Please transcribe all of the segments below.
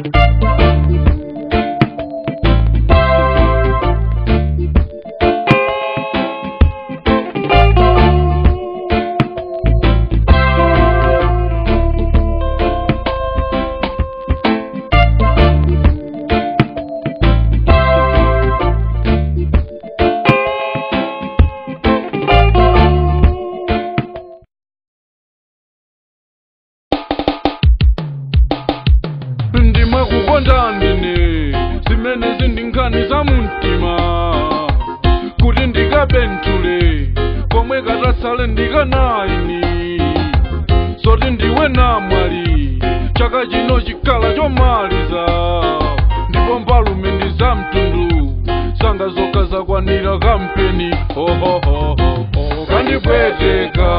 Ndine zimene zindingani za mumtima kuti ndikapentule komwe katasale ndikanaini zoti ndiwe namwali chaka chino chikhala chomaliza ndipo mbalume ndi za mtundu zanga zokha zakwanira kampeni ohohoho kandipweteka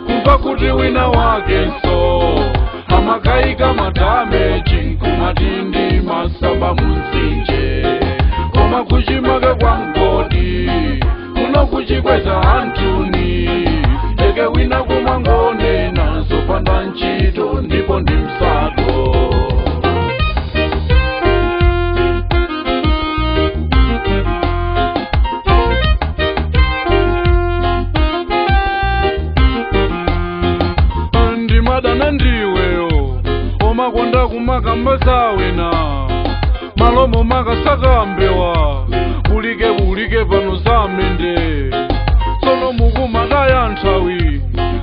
kumva kuti wina wakenso amakaika madameji nkumatindi masamba munzinje koma kuchimake kwa mgodi kuno kuchikweza antuni eke wina kumwangonena zopanda ntchito ndipo ndi msato. Ndimadana ndiweyo omakonda kumakamba zawena malomo makasakambewa bulike bulike pano zamende tsono mukumataya nthawi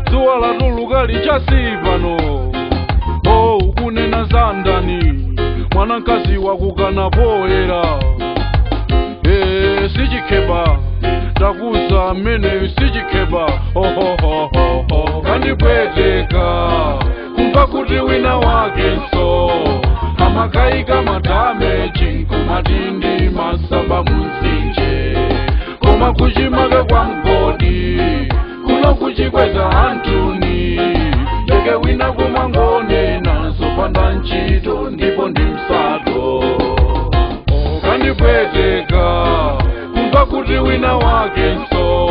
dzuwa latuluka lichasi pano o ukunena za ndani mwanamkazi wakukana poyera sichikheba ndakuza amene sichikheba ohohohoho kandipweteka kumva kuti wina wakenso amakaika madameji nkumatindi masamba munzinje koma kuchimake kwa mgodi kuno kuchikweza antuni eke wina kumwangonena zopanda ntchito ndipo ndi msato. Kandipweteka kumva kuti wina wakenso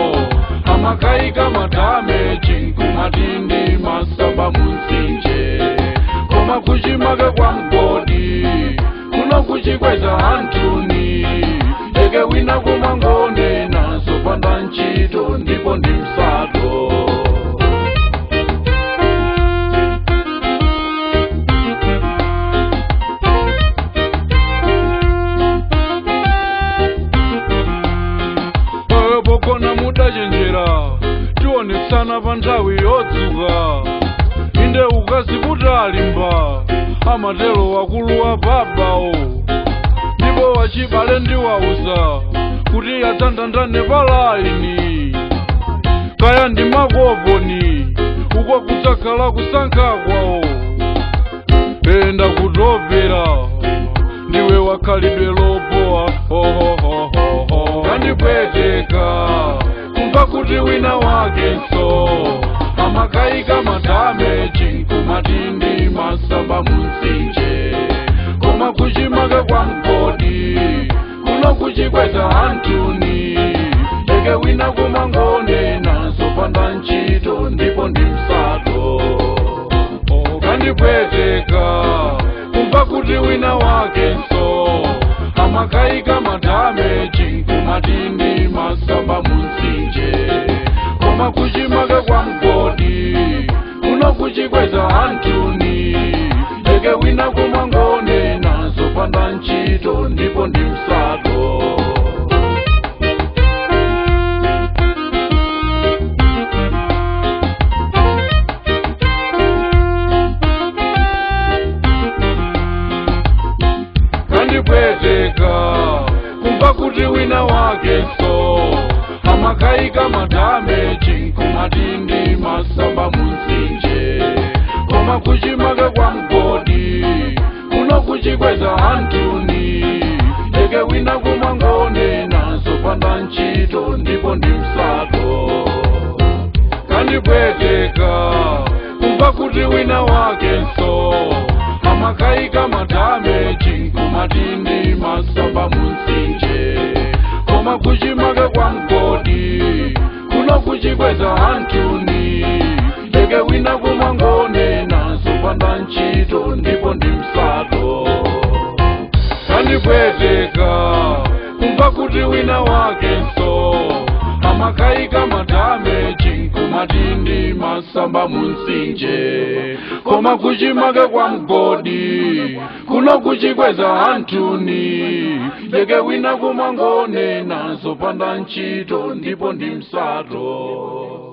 amakaika madameji nkumatindi masamba munzinje koma kuchimake kwa mgodi kuno kuchikweza antuni eke wina kumwangonena zopanda ntchito ndipo ndi msato. Pokona mudachenjera tionetsana pa nthawi yodzuka inde ukazikutalimba amatelo wakulu wa babawo ndipo wachibale ndiwauza kuti adzandandane palaini kaya ndi makoponi uko kudzakhala kusankha kwawo penda kutopera ndiwe wakhalidwe lopowa ohohohoho kandipweteka kumva kuti wina wakenso amakaika madameji nkumatindi masamba munzinje koma kuchimake kwa mgodi kuno kuchikweza antuni eke wina kumwangonena zopanda ntchito ndipo ndi msato. Kandipweteka kumva kuti wina wakenso amakaika madameji nkumatindi masamba munzinje koma kuchimake kwa mgodi kuno kuchikweza antuni eke wina kumwangonena zopanda ntchito ndipo ndi msato. Kandipweteka kumva kuti wina wakenso amakaika madameji nkumatindi masamba munzinje koma kuchimake kwa mgodi kuno kuchikweza antuni eke wina kumwangonena zopanda ntchito ndipo ndi msato. Kandipweteka kumva kuti wina wakenso amakaika madameji nkumatindi masamba munzinje koma kuchimake kwa mgodi kuno kuchikweza antuni eke wina kumwangonena zopanda ntchito ndipo ndi msato. kuti wina wakenso amakaika madameji nkumatindi masamba munsinje. Koma kuchimake kwa mgodi kuno kuchikweza antuni, leke wina kumangonena zopanda ntchito ndipo ndi msato.